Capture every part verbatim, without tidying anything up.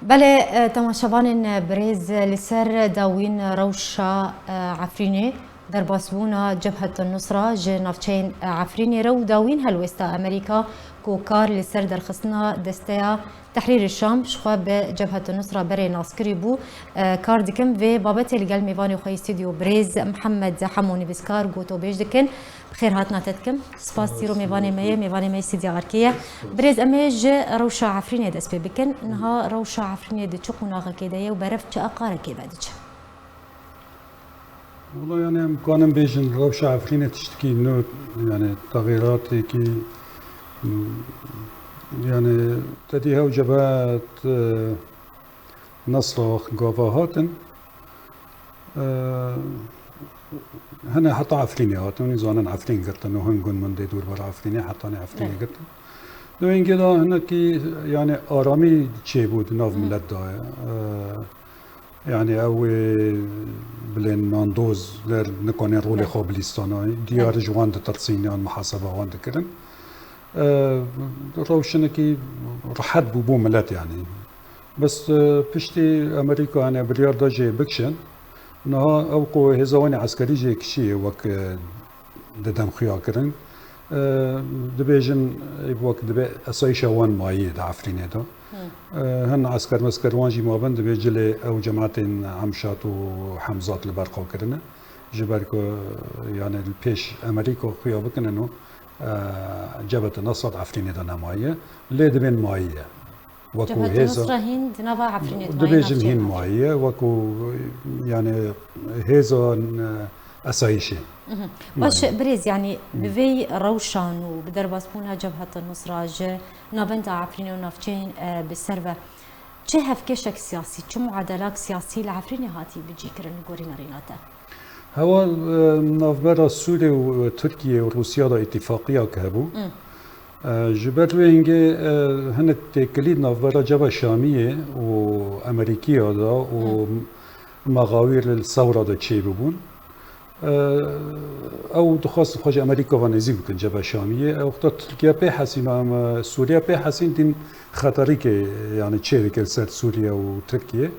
Belê, e, temaşevanên birêz, li ser dawîn rewşa, e, Efrînê, derbasbûna Cebhet Nusra ji navçeyên, e, Efrînê re û dawîn helwêsta Amerîka ku kar li ser derxistina desteya Tehrîrê Şam ji xwe bi Cebhet Nusra berê naskirî bû, e, kar dikim. Vê babetê li gel mêvanê xwe yê stûdyo birêz Mihemed Hemo nivîskar gotobêj dikin. Bi xêr hatina te dikim. Spas, Spas, îro mêvanê me ye, spas. Mêvanê me yê stûdya Arkê ye. Spas. Birêz, em ê ji rewşa Efrînê dest pê bikin. Niha rewşa Efrînê di çi qonaxekê de ye û berev çi aqarekê ve diçe? Wala, yani, em kanin bêjin rewşa Efrînê tiştekî nû, yani, texîratekî, yani, te dî hew Cebhet, e, Nesra gava hatin. E, hene heta Efrînê hatin, hûn zanin Efrîn girtin û hin gund min dê dûr ber Efrînê, hetanê Efrînê Evet. girtin. Di wê hingê de hinekî, yani, aramî çêbû di nav Hı. millet de. E, yani, ew ê bilên nandoz der nikanên rolê Hı. xwe bilîstana. Diyar Hı. ji wan ditirsîn yan muhaseba wan dikirin. E, rewşinekî rehet bû bo millet, yani. Bes, e, piştî Amerîka, yani, biryar da jê bikişin. Niha ew ku hêza wan ê eskerî jê kişî wek, e, di dem xuya kirin. E, dibêjin, e, wek dibe esayîşa wan mayî di Efrînê de. Hı. E, hin esker mesker wan jî mabin, dibê cilê ew cemaetên Emşat û Hemzat li ber xwe kirine. Ji ber ku, yani, li pêş Amerîka xuya bikinin û, e, Cebhete Nesra di Efrînê de nemaye. Lê dibên mayî ye. Wekû Cebhete hêza Nusra hîn di nava Efrînê de maye, dibêjin navçeyên hîn Efrînê. Maye, wekû, yani, hêza, e, esayîşê. Mhm. Baş, maye. Birêz, yani, bi vê rewşan û bi derbasbûna Cebhete Nusra ji navenda Efrînê û navçeyên, e, bi ser ve çi hevkêşek siyasî, çi muadelak siyasî li Efrînê hatî bicîkirin li gorî nerîna te? Hewa, e, navbera Sûrê û, e, Tirkiye û Rûsya de îtîfaqiyek hebû. Hmm. E, ji ber wê hingê, e, hinek têkilî navbera Cebha Şamiyê û Amerîkiya de û Hmm. mexawîr li Sewra de çêbibûn. E, ew dixwastin xwe ji Amerîka ve nêzîk bikin Cebha Şamiyê. Ew wexta Tirkiye pê hesîn, em, e, Sûriye pê hesîn, dîn xeterîkê, yani, çêdike li ser Sûriye û Tirkiye.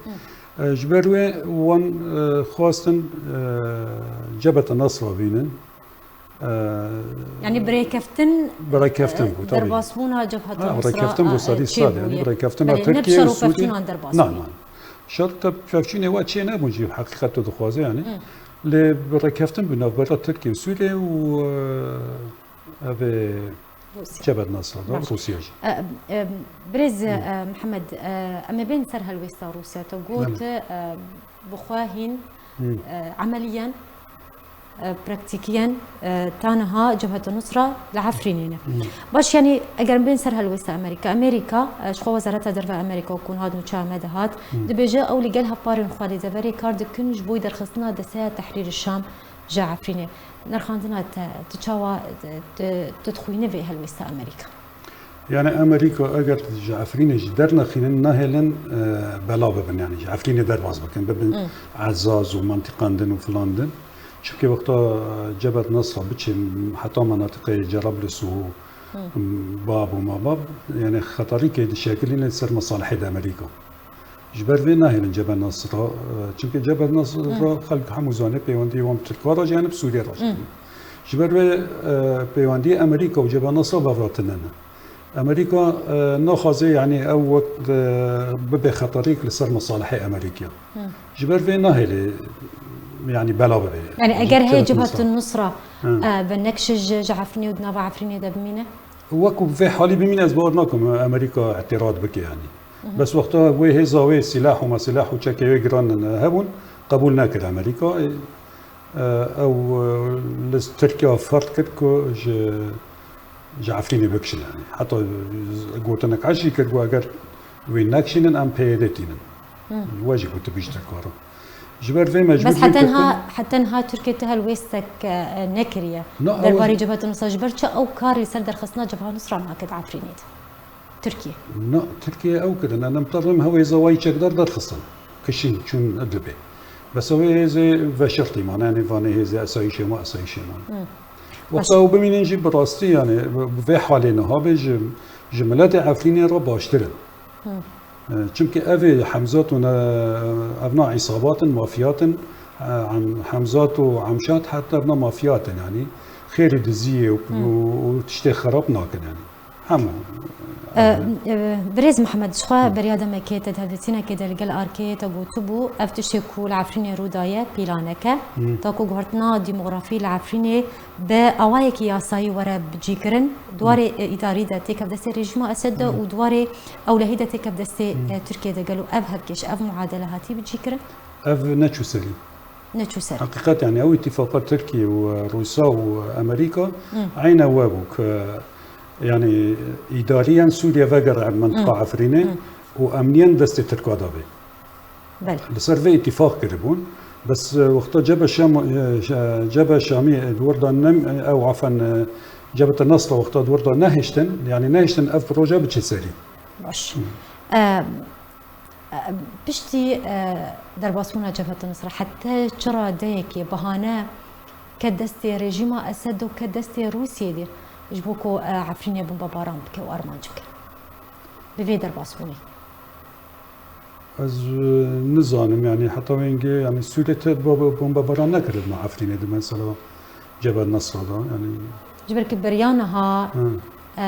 Hı. E, ji ber wê wan, e, xwestin, e, Cebhete Nesra bînin. E, Yani birêkeftin, birêkeftin e, bû, tabii. Derbasbûna Cebhete Ha, Nesra, birêkeftin bû, e, serî çê sad, yani, bûye. Birêkeftina Belê, ne bi Tirkiye şer û û Sûriye. Pevçûnan derbas Na, bûye. na. Şer te pevçûnê we çê nebûn jî, heqîqet tu dixwaze, yani. Hı. Lê birêkeftin bû navbera Tirkiye û Sûriye û, e, ev ê Rûsya. Cebhete Nesra da, Baş. Rûsya jî. E, e, Birêz, Hı. e, Mihemed, e, em ê bên ser helwêsta Rûsya. Te got, Belê. e, bi xwe hîn, Hı. e, emeliyen, e, praktîkiyen, e, ta niha Cebhete Nusra li Efrînê ne. Hı. Baş, yanî, eger em bên ser helwêsta Amerîka, Amerîka, e, ji xwe Wezareta Derve Amerîka ku niha di nûçeya me de hat, Hı. dibêje ew li gel hevparên xwe lê deverê kar dikin ji bo derxistina desteya Tehrîrî Şam ji Efrînê. Nirxandina te, tu çawa, tu, tu dixwînî vê helwêsta Amerîka? Yani Amerîka eger ji Efrînê jî dernexînin, nahêlin, e, bela bibin, yani ji Efrînê derbas bikin, bibin Hı. Ezaz û mentiqan din û filan din. Çimkî wexta, e, Cebhete Nesra biçin heta menatiqê Cerablus û Hı. Bab û Mabab, yani xeterîkê dişekilîne ser mesalihê de Amerîka. Ji ber vê nahêlin Cebhete Nesra, e, çimkî Cebhete Nesra Hı. xelk hemû zane peywendî wan Tirka re jî, yani bi Sûriye re jî. Hı. Ji ber vê, e, peywendiyê Amerîka û Cebhete Nesra bevratine ne. Amerîka, e, naxwaze, yani, ew wek, e, bibe xeterîk li ser mesalihê Amerîkî. Hı. Ji ber vê nahêle, yani, bela bibe. Yani, eger heye Cebhete Nusra, Hı. e, ve nekşe ji, ji Efrînê û di nava Efrînê de bimîne? Wekû vê halî bimîne, ez bawer nakim Amerîka îtîrad bike, yani. Hı hı. Bes wexta wê hêza wê sîlah û mesîlah û çekê wê giran hebûn, qebûl nekir Amerîka. E, e, ew, e, li Tirkiye ferz kir ku ji, ji Efrînê bikişin, yani. Heta gotinek eşî kir ku eger wê nekişînin, em P Y D tînin. Hı. We jî gotibiş dikare. Ji ber vê mecbûr Bes bûn heta niha, ku heta niha Tirkiye tu helwêstek, e, nekiriye. Na, ew Derbarê Cebhete Nusra, ji ber çi ew kar li ser derxistina Cebhete Nusra nake di Efrînê de? Tirkiye. Na, Tirkiye ew kirin. Em terim hewêza wayî çekdar derxistin. Kişîn çûn Idlibê. Bes ew ê hêzê veşirtî mane, yani vanê hêzê esayîşê me, esayîşê me. Hı. Wexta Baş. ew bimînin jî bi rastî, yani bi, bi vê halê niha be ji, ji miletê Efrînê re baştir in. Hı. E, çimkî ev ê Hemzat û ne, ev na îsabat in, mafiyat in, e, em-, Hemzat û Emşat heta ev na mafiyat in, yanî xêrê diziyê û, û, û tiştê xerab nakin, yanî. Hemû. E, e, Birêz Mihemed, ji xwe beriya demekê te di hevdîtinekê de li gel Arkeyê te gotibû, ev tiştê ku li Efrînê rû daye, pîlanek e. Ta ku guhertina demografî li Efrînê bi awayekî yasayî were bicîkirin, di warê, e, îdarî de têkev destê rejîma Esed de û di warê ewlehî de têkev destê, e, Tirkiyê de. Gelo ev hevkêş, ev muadele hatî bicîkirin? Ev neçû serî. Neçû serî. Heqîqet, yanî ew îtîfaqa Tirkiye û, e, Rûsa û Amerîka eyne we bû ku, yanî, îdariyen Sûriye vegere mintiqa Efrînê û emniyen destê Tirka de bê. Belê. Li ser vê îtîfaq kiribûn. Bes, e, wexta Cebe Şam, e, ş-, Cebe Şamî, e, di wir de ne, e, ew, afen, e, Cebete Nesra wexta di wir de nehiştin, yanî nehiştin ev proje biçe serî. Baş. E, e, piştî, e, derbasbûna Cebheta Nusra, heta çi radeyekê bahane ke destê rejîma Esed û ke destê Rûsiyê de ji bo ku, e, Efrînê bombebaran bike û armanc bike? Bi vê derbasbûnê. Ez, e, nizanim, yanî heta wengê, yanî Sûriyê te bo-, bo-, bombebaran nekiribû Efrînê di mesela Cebel Nesra de, yanî. Ji ber ku beriya niha, e,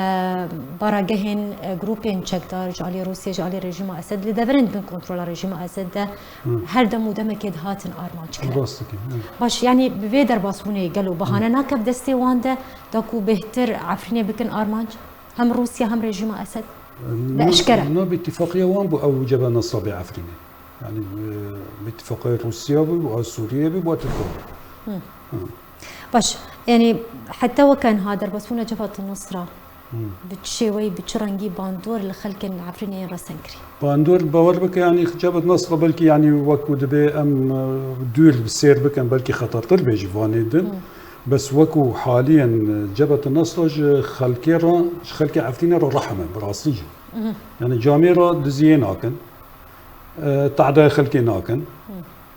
baragehên, e, grûpên çekdar ji alî Rûsiyê, ji alî rejîma Esed, li deverên bin kontrola rejîma Esed de her dem û demekê dihatin armanc kirin. Rast dikî, evet. Baş, yanî bi vê derbasbûnê gelo bahane nake bi destê wan de, da ku bêhtir Efrînê bikin armanc? Hem Rûsya hem rejîma Esed? Bi eşkere. Na, bi îtîfaqiya wan bû ew Cebel Nesra bê Efrînê. Yanî, e, bi îtîfaqiya Rûsya bû, a Sûriyê bû, a Tirkiye bû. Baş, yanî heta weke niha derbasbûna Cebheta Nusra bi çi şêweyî, bi çi rengî bandor li xelkên Efrînê yên resen kirî? Bandor, bawer bike, yanî Cebheta Nusra belkî, yanî wekû dibe em, e, dûr bi sêr bikin, belkî xetertir bê ji vanê din. Bes wekû haliyen, e, Cebheta Nusra ji xelkê re, ji xelkê Efrînê re rehm e, bi rastî jî. Yanî camê re diziyê nakin, e, tehdayê xelkê nakin.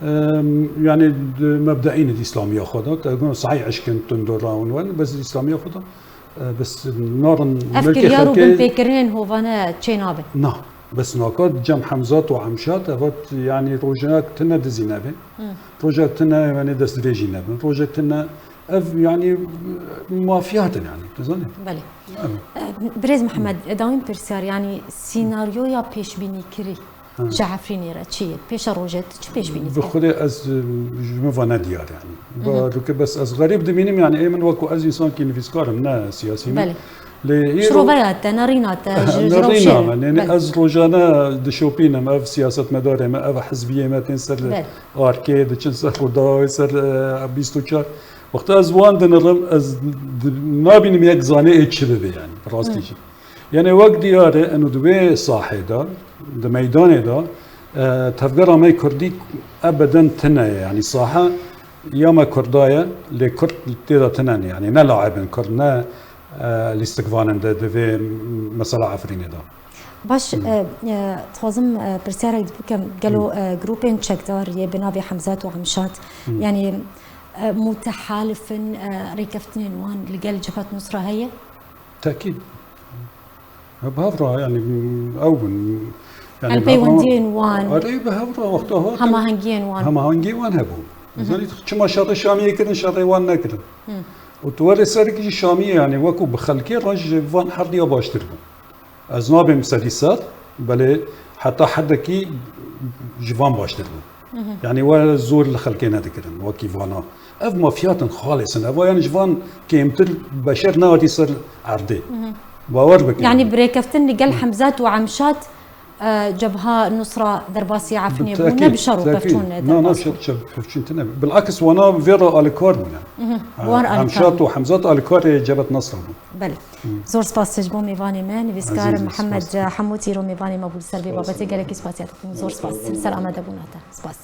E, yanî di mebdeî ne di îslamiya xwe de, te got sahî eşkin tundor rawin wen, bes di îslamiya xwe de, e, bes narin milkê xelkê. Ev kiryar û binpêkirinên hovane çê nabin? Na, bes naka cem Hemzat û Emşat, evat, yanî rojek tune dizî nebin. Rojek tune, yanî destdirêjî nebin. Rojek tune, ev, yanî, mafiyat in, yanî, tu zanî? Belê. Evet. E, Birêz Mihemed, dawîn pirsyar, yanî, sînaryoya pêşbînîkirî ji Efrînê re çi ye? Pêşa rojê tu çi pêşbînî dikî? Bi Xwedê ez, e, ji min ve ne diyar, yanî. Ba, rûke bes ez xerîb dimînim, yanî, ê min wekû ez însankî nivîskar im, ne siyasî me. Belê. Lê îro şiroveya te, nerîna te, ji, ji rewşê re. Nerîna me, yanî, belê, ez rojane dişopînim, ev siyasetmedarê me, ev hizbiyê me tên ser li Arkê diçin ser Rûdawê, ser, e, bîst û çar. Wexta ez wan dinirim, ez di-, nabînim yek zanê ê çi bibe, yanî, bi rastî jî. Yanî wek diyar e, eno di wê sahê de, di meydanê de, e, tevgera me kurdî ebeden tune ye, yanî sahe ya me kurda ye, lê kurd tê de tune ne, yanî ne laibin kurd, ne, e, lîstikvanên de di vê mesela Efrînê de. Baş, e, e, dixwazim, e, pirsyarek bikim, gelo, e, grûpên çekdar yê bi navê Hemzat û Emşat, yanî, e, mutehalif in, e, rêkeftinên wan li gel Cebhet Nusra heye? Tekîd. Bi hev re, yanî, ew bin. Yanî, bi hev re, peywendiyên wan, erê, bi hev re wexta hatin, hemahengiyên wan, hemahengiyên wan hebû. Zanî, çima şerê Şamiyê kirin, şerê wan nekirin? Û tu werê serekî jî Şamiyê, yanî, wekû bi xelkê re ji van herdiya baştir bû. Ez nabêm sedî sed, belê heta hedekî ji van baştir bû. Yanî we zor li xelkê nedikirin, wekî vana. Ev mafiyat in xalês in. Eva, yanî, ji van kêmtir beşer nehatî ser erdê. Bawer bikin. Yanî, bi rêkeftin li gel Hemzat û Emşat, e, Cebha Nusra derbasî Efrînê bû, ne bi şer û pevçûn, e, derbas bû. Na, na, şer, şer pevçûn tune. Bilakis wana vê re alîkar bûne. Wan alîkar bûn. Emşat û Hemzat alîkarê Cebhet Nesra bûn. Belê. Zor spas ji bo mêvanê me, nivîskar Mihemed Hemût, îro mêvanê me bû, li ser vê babetê gelekî spasiya te dikim. Zor spas. Li ser amadebûna te. Spas.